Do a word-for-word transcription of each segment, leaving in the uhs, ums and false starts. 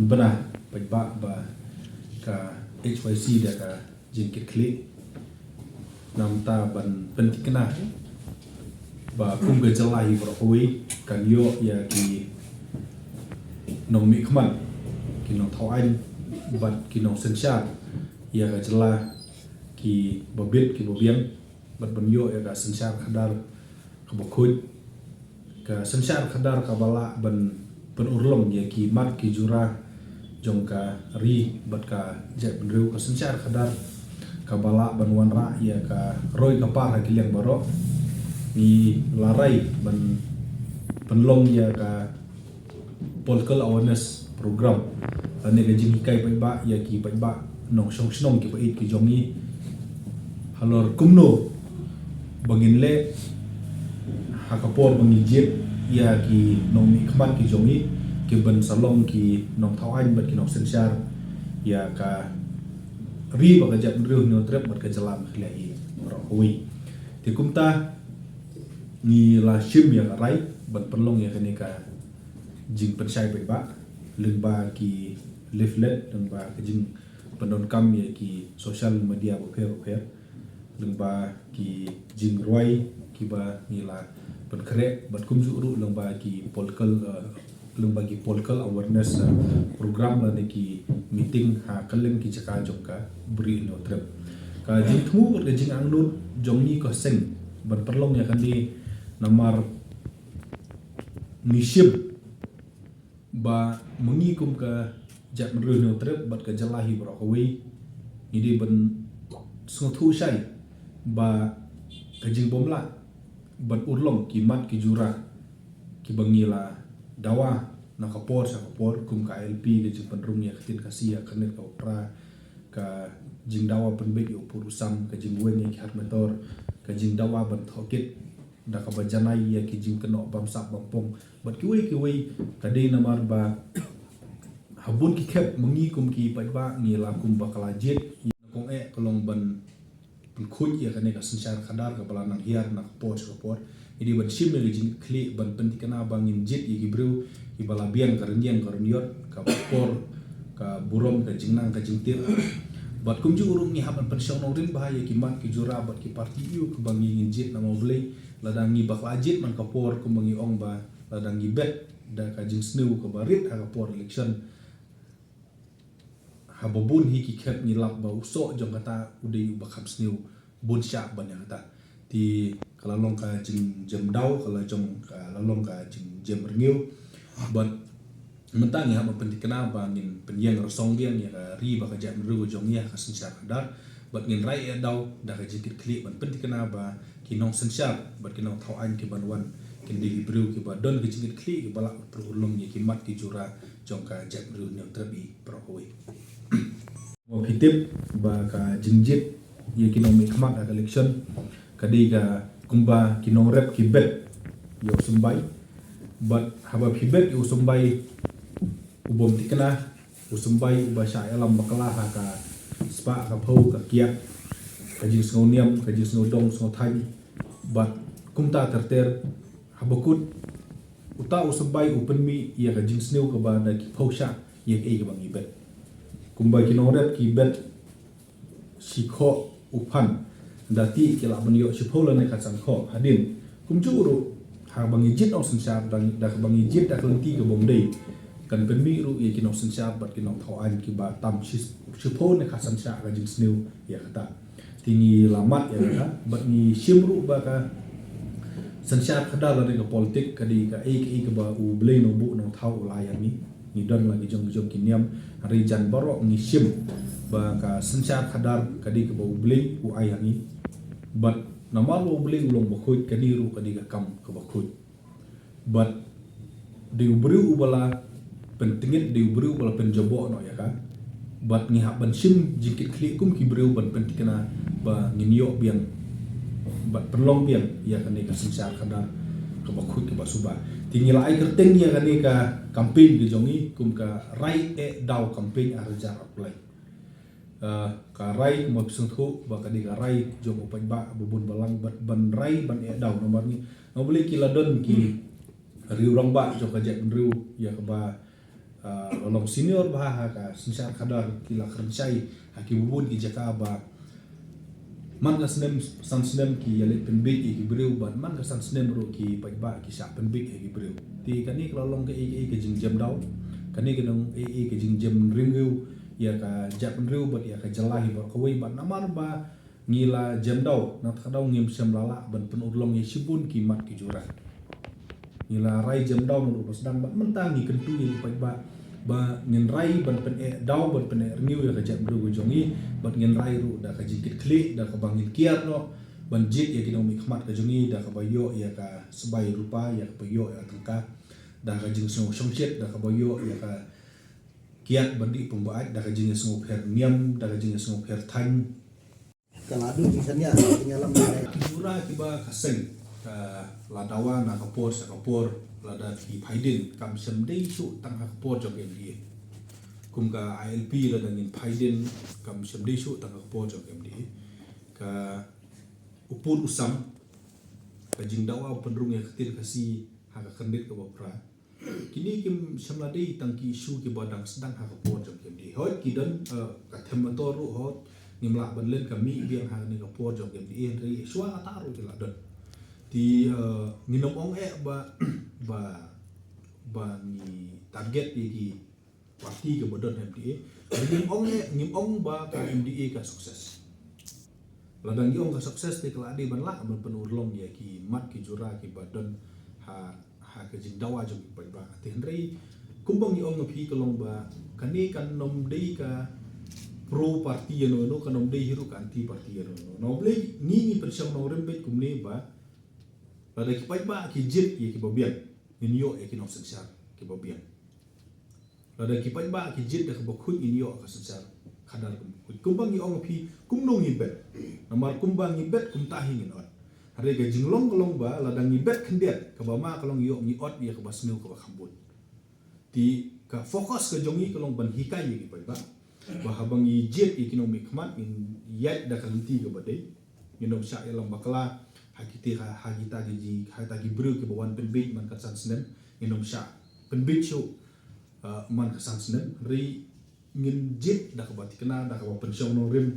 Bna paidbah ba ka H Y C da ka jingkitkhlieh. Namar ban pynthikna ba kum ka jylla hi baroh kawei kan ïoh ïa ki nongmihkhmat, ki nongthaw aiñ bad ki nongsynshar ïa ka jylla ki babit ki babiang, bad ban ïoh ïa ka synshar khadar kaba khuid, ka synshar khadar kaba lah ban pynurlong ïa ki mat ki jura jong ka ri bad ka jaitbynriew, ka synshar khadar kaba lah ban wanrah ïa ka roi ka par ha ki liang baroh. Ngi la rai ban pynlong ïa ka political awareness program lane ka jinghikai paidbah ïa ki paidbah nongshong shnong ki paid ki jong ngi halor kumno ba ngin leh ha ka por ba ngi jied ïa ki nongmihkhmat ki jong ngi, ki ban sa long ki nongthaw aiñ bad ki nongsynshar ïa ka ri bad ka jaitbynriew Hynñiewtrep bad ka jylla Meghalaya hi baroh kawei. Te kumta ngi la shim ïa ka rai ban pynlong ïa kane ka jingpynshai paidbah lyngba ki leaflet, lyngba ka jingpyndonkam ïa ki social media bapher bapher, lyngba ki jingrwai kiba ngi la pynkhreh bad kumjuh ruh lyngba ki political, eh, lyngba ki political awareness, eh, program lane ki meeting ha kylleng ki jaka jong ka Bri Hynñiewtrep. Ka jingthmu bad ka jingangnud jong ngi ka seng ban pynlong ïa kane namar ngi shim ba ma ngi kum ka jaitbynriew Hynñiewtrep bad ka jylla hi baroh kawei, ngi dei ban sngewthuh shai ba ka jingbymlah ban urlong ki mat ki jura kiba ngi la dawa na ka por sha ka por, kum ka I L P, ka jingpynrung ïa ka ktien Khasi ha ka net ka pra, ka jingdawa pynbeit ïa u pud u sam, ka jingweng ïa ki hat metor, ka jingdawa ban thoh kit da kaba janai ïa ki jingkynnoh bamsap bampong bad kiwei kiwei. Ka dei namar ba ha bun ki khep ma ngi kum ki paidbah ngi la kum ba ka la jied ïa ka kong eh ka long ban pynkhuid ïa kane ka synshar khadar kaba la nang hiar na ka por sha ka por. Ngi dei ban shim ïa ka jingkitkhlieh ban pynthikna ba ngin jied ïa ki briew kiba la biang ka rynïeng ka rynïot, ka por ka burom, ka jingnang ka jingtir. Bad kumjuh ruh ngi hap ban pynshong nongrim bha ïa ki mat ki jura bad ki party ïa kiba ngi ngin jied, namar balei lada ngi bakla jied man ka por kumba ngi ong ba lada ngi bet da ka jingsniew kaba rit ha ka por election, haba bun hi ki khep ngi lap ba u soh jong kata u dei uba kham sniew bun shah ban ïa kata. Te ka la long ka jingjem daw, ka la jong, ka la long ka jingjem rngiew. Bad mynta ngi hap ban pynthikna ba ngin pynïeng rasong biang ïa ka ri bad ka jaitbynriew jong ngi ha ka synshar khadar. Bad ngin rai eh daw da ka jingkitkhlieh ban pynthikna ba ki nongsynshar bad ki nongthaw aiñ kiban wan kin dei ki briew kiba don ka jingkitkhlieh, kiba lah ban pynurlong ïa ki mat ki jura jong ka jaitbynriew Hynñiewtrep hi baroh kawei. Mo phi tip ba ka jingjied ïa ki nongmihkhmat ha ka election ka dei ka kumba ki nongrep ki bet ïa u symbai. Bad haba phi bet ïa u symbai u bym thikna, u symbai uba shah ïalam bakla ha ka spah ka phew ka kiad, ka jingsngew niam, ka jingsngew dong sngew thaiñ bad kumta ter ter, haba kut uta u symbai u pynmih ïa ka jingsniew kaba da ki phew shah ïa kaei kaba ngi bet. Kumba ki nongrep ki bet shi khoh u phan, da ti ki lah ban ïoh shiphew lane khatsan khoh. Hadien kumjuh ruh haba ngi jied nongsynshar da, da kaba ngi jied da ka lynti ka bym dei, kan pynmih ruh ïa ki nongsynshar bad ki nongthaw aiñ kiba tam shi, shiphew ne khatsan shah ka jingsniew ïa kata. Te ngi la mad ïa kata bad ngi shim ruh ba ka synshar khadar lane ka politik ka dei kaei kaei kaba U Blei Nongbuh Nongthaw u la ai ha ngi. Ngi don la ki jong ki jong ki niam, hynrei jan baroh ngi shim ba ka synshar khadar ka dei kaba U Blei u ai ha ngi. Bad namar ba U Blei u long ba khuid, kane ruh ka dei ka kam kaba khuid. Bad dei u briew uba la pyntngit, dei u briew uba la pynjaboh noh ïa ka. Bad ngi hap ban shim jingkitkhlieh kum ki briew ban pynthikna ba ngin ïoh biang bad pynlong biang ïa kane ka synshar khadar kaba khuid kaba suba. Te ngi la ai kyrteng ïa kane ka campaign ka jong ngi kum ka Rai Eh Daw campaign arhajar arphew lai. Ah, ka rai kumba phi sngewthuh ba ka dei ka rai jong u paidbah ba bun balang, bad ban rai ban eh daw namar ngi, namar balei ki la don ki riew rangbah jong ka jaitbynriew ïa kaba Ah, la long senior bha ha ka synshar khadar, ki la kren shai ha ki bun ki jaka ba man ka snem san snem ki ïaleh pynbiej ïa ki briew, bad man ka san snem ruh ki paidbah ki shah pynbiej ïa ki briew. Te kane ka la long kaei kaei ka jingjem daw, kane ka long kaei kaei ka jingjem rngiew ïa ka jaitbynriew bad ïa ka jylla hi baroh kawei, bad namar ba ngi la jem daw, na kata ka daw ngim shym la lah ban pynurlong ïa shibun ki mat ki jura. Ngi la rai jem daw naduh ba sdang, bad mynta ngi kyntu ïa ki paidbah ba ngin rai ban pyneh daw, ban pyneh rngiew ïa ka jaitbynriew ka jong ngi, bad ngin rai ruh da ka jingkitkhlieh, da kaba ngin kiar noh ban jied ïa ki nongmihkhmat ka jong ngi, da kaba ïoh ïa ka sbai rupa, ïa kaba ïoh ïa ka tyngka, da ka jingsngew shongshit, da kaba ïoh ïa ka kiad ban dih pynbeit, da ka jingïasngew pher niam, da ka jingïasngew pher thaiñ. Ka la dei jingshaniah, jingïalam. Ki jura kiba ka seng, ka la dawa na ka por sha ka por, lada ki phai dien, kam shym dei shuh tang ha ka por jong ka M D A. Kum ka I L P lada ngin phai dien, kam shym dei shuh tang ha ka por jong ka M D A. Ka u pud u sam, ka jingdawa pynrung ïa ka ktien Khasi ha ka khyrnit kaba phra. Kine kim shym la dei tang ki issue kiba dang sdang ha ka por jong ka M D A. Hooid ki don, eh, ka them motor ruh hooid ngim lah ban len ka mih biang ha kane ka por jong ka M D A, hynrei shuwa kata ruh ki la don. Te, eh, ngin ym ong eh ba, ba, ba ngi target ïa ki party kiba don ha M D A. Ngim ong eh, ngim ong ba ka M D A ka success. Lada ngi ong ka success te ka la dei ban lah ban pynurlong ïa ki mat ki jura kiba don ha, ha ka jingdawa jong ki paidbah. Te hynrei kumba ngi ong ha phi ka long ba kane kan ym dei ka pro party ïano ïano, kan ym dei hi ruh ka anti party ïano ïano. Namar balei ngi ngi pynshong nongrim beit kumne ba lada ki paidbah ki jied ïa kiba biang, ngin ïoh ïa ki nongsynshar kiba biang. Lada ki paidbah ki jied da kaba khuid, ngin ïoh ka synshar khadar kaba khuid. Kumba ngi ong ha phi, kumno ngi bet? Namar kumba ngi bet kumta hi ngin ot. Hynrei ka jinglong ka long ba lada ngi bet khyndiat, kaba ma ka long ïoh ngi ot ïa kaba sniew kaba kham bun. Te ka focus ka jong ngi ka long ban hikai ïa ki paidbah ba haba ngi jied ïa ki nongmihkhmat, ngin ïaid da ka lynti kaba dei. Ngin ym shah ïalam bakla ha kita, ha, ha kita ki ji, ha kita ki briew kiba wan pynbiej man ka san snem. Ngin ym shah pynbiej shuh, ah, man ka san snem. Hynrei ngin jied da kaba thikna, da kaba pynshong nongrim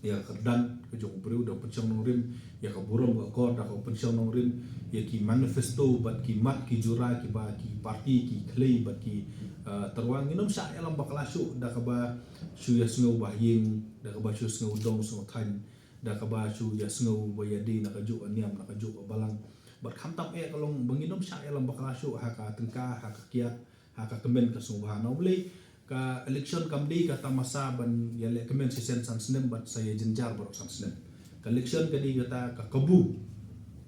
ïa ka kyrdan ka jong u briew, da pynshong nongrim ïa ka burom ka kor, da kaba pynshong nongrim ïa ki manifesto bad ki mat ki jura kiba ki party ki khlei bad ki, ah, tyrwa. Ngin ym shah ïalam bakla shuh da kaba shu ïasngew ba ha ïing, da kaba shu sngew dong sngew thaiñ, da kaba shu ïasngew ba ïadei na kajuh ka niam, na kajuh ka balang. Bad khamtam eh ka long ba ngin ym shah ïalam bakla shuh ha ka tyngka, ha ka kiad, ha ka kmen ka sngewbha. Namar balei? Ka election kam dei ka tamasa ban ïaleh kmen shisien san snem bad sa ïa jynjar baroh san snem. Ka election ka dei kata ka kabu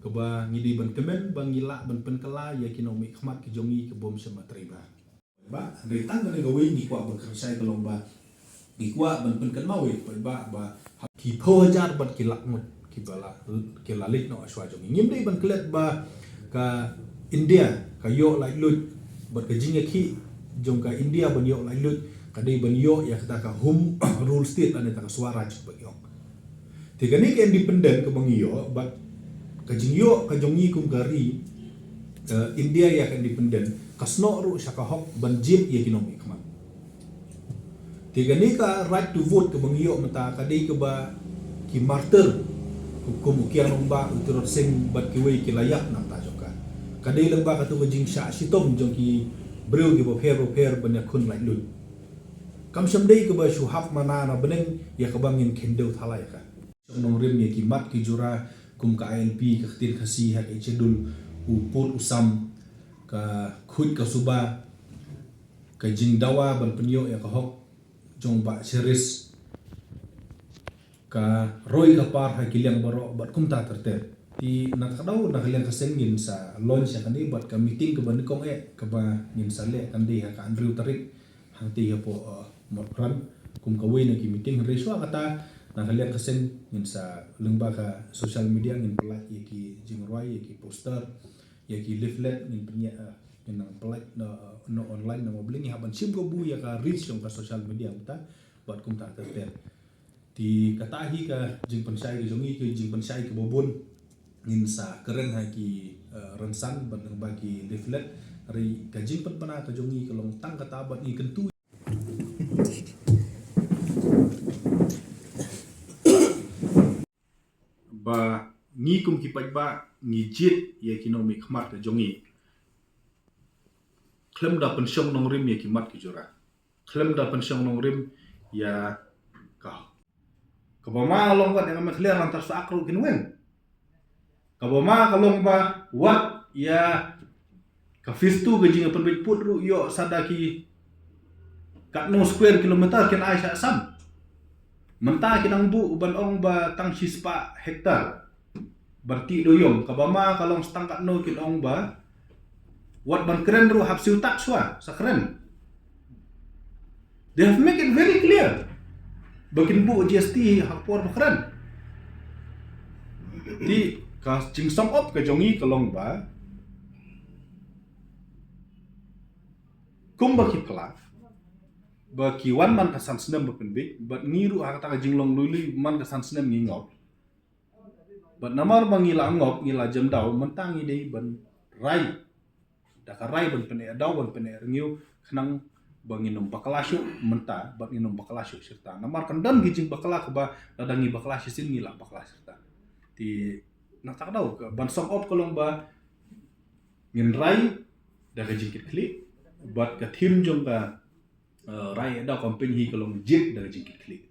kaba ngi dei ban kmen ba ngi lah ban pynkylla ïa ki nongmihkhmat ki jong ngi ki bym shym la trei bha. Ba, hynrei tang kane kawei ngi kwah ban kren shai ka long ba ngi kwah ban pynkynmaw ïa ki paidbah ba ki phew hajar bad ki lak ngut kiba la, ki la leit noh shuwa jong ngi. Ngim dei ban klet ba ka India ka ïoh laitluid bad ka jingïakhih jong ka India ban ïoh laitluid ka dei ban ïoh ïa kata ka home rule state lane kata ka Swaraj ba ïoh. Te kane ka independent kaba ngi ïoh bad ka jingïoh ka jong ngi kum ka ri, eh, India ïa ka independent ka snoh ruh sha ka hok ban jied ïa ki nongmihkhmat. Te kane ka right to vote kaba ngi ïoh mynta ka dei kaba ki martyr kum u Kiang Nangbah, u Tirot Sing bad kiwei ki la ïap na ka bynta jong ka. Ka dei lyngba katu ka jingshah shitom jong ki briew kiba pher ba pher ban ïakhun laitluid. Kam shym dei kaba shu hap mana na bneng ïa kaba ngin khyndew thala ïa ka. Nongrim ïa ki mat ki jura kum ka I L P, ka ktien Khasi ha ka schedule, u pud u sam, ka khuid ka suba, ka jingdawa ban pynïoh ïa ka hok jong Bah Cheris, ka roi ka par ha ki liang baroh bad kumta ter ter. Te na ka daw na ka liang ka seng ngin sa launch ïa kane bad ka meeting kaba nyngkong eh kaba ngin sa leh kan dei ha ka hynriew tarik hangtei hapoh, uh, Mawkyrwat kum kawei na ki meeting. Hynrei shuwa kata na ka liang ka seng ngin sa lyngba ka social media ngin pynlait ïa ki jingrwai, ïa ki poster, ïa ki leaflet ngin pynïa, uh, ngin nang pynlait na, na online namar balei ngi hap ban shim kabu ïa ka reach jong ka social media kumta bad kumta ter ter. Te kata hi ka jingpynshai ka jong ngi, ka jingpynshai kaba bun ngin sa kren ha ki, eh, rynsan bad lyngba ki leaflet. Hynrei ka jingpynbna ka jong ngi ka long tang kata bad ngi kyntu ba ngi kum ki paidbah ngi jied ïa ki nongmihkhmat ka jong ngi khlem da pynshong nongrim ïa ki mat ki jura, khlem da pynshong nongrim ïa ka. Kaba ma long wat ïa ka Meghalaya Rantar Sa'ak ruh kin weng. Kaba ma ka long ba wat ïa ka phase two ka jingpynbeit pud ruh ïoh sa da ki katno square kilometer kin ai sha Assam. Mynta ki dang buh ban ong ba tang shispah hektar ban tih dewïong, kaba ma ka long sa tang katno kin ong ba wat ban kren ruh hap siew tak shuwa sa kren. They have make it very clear ba kin buh G S T ha ka por ba kren. Te ka jingsong op ka jong ngi ka long ba kumba ki pla ba ki wan man ka san snem ba pynbeit, bad ngi ruh ha kata ka jinglong lui lui man ka san snem ngi ngop. Bad namar ba ngi la ngop, ngi la jem daw, mynta ngi dei ban rai da ka rai ban pyneh daw, ban pyneh rngiew, khnang ba ngin ym bakla shuh mynta bad ngin ym bakla shuh shirta. Namar kan don ki jingbakla kaba lada ngi bakla shisien ngi la bakla shirta. Te na tak daw ka ban song op ka long ba ngin rai da ka jingkitkhlieh, bad ka theme jong ka, eh, rai da campaign hi ka long jied da ka jingkitkhlieh.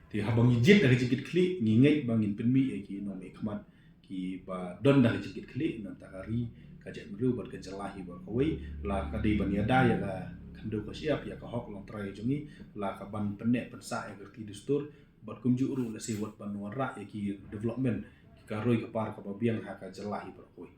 Te haba ngi jied da ka jingkitkhlieh ngi ngeit ba ngin pynmih ïa ki nongmihkhmat kiba don da ka jingkitkhlieh na ka bynta ka ri, ka jaitbynriew bad ka jylla hi baroh kawei. La ka dei ban ïada ïa ka khyndew ka shyiap, ïa ka hok longtrai jong ngi, la ka ban pyneh pynsah ïa ka riti dustur, bad kumjuh ruh lehse wat ban wanrah ïa ki development, ki ka roi ka par kaba biang ha ka jylla hi baroh kawei.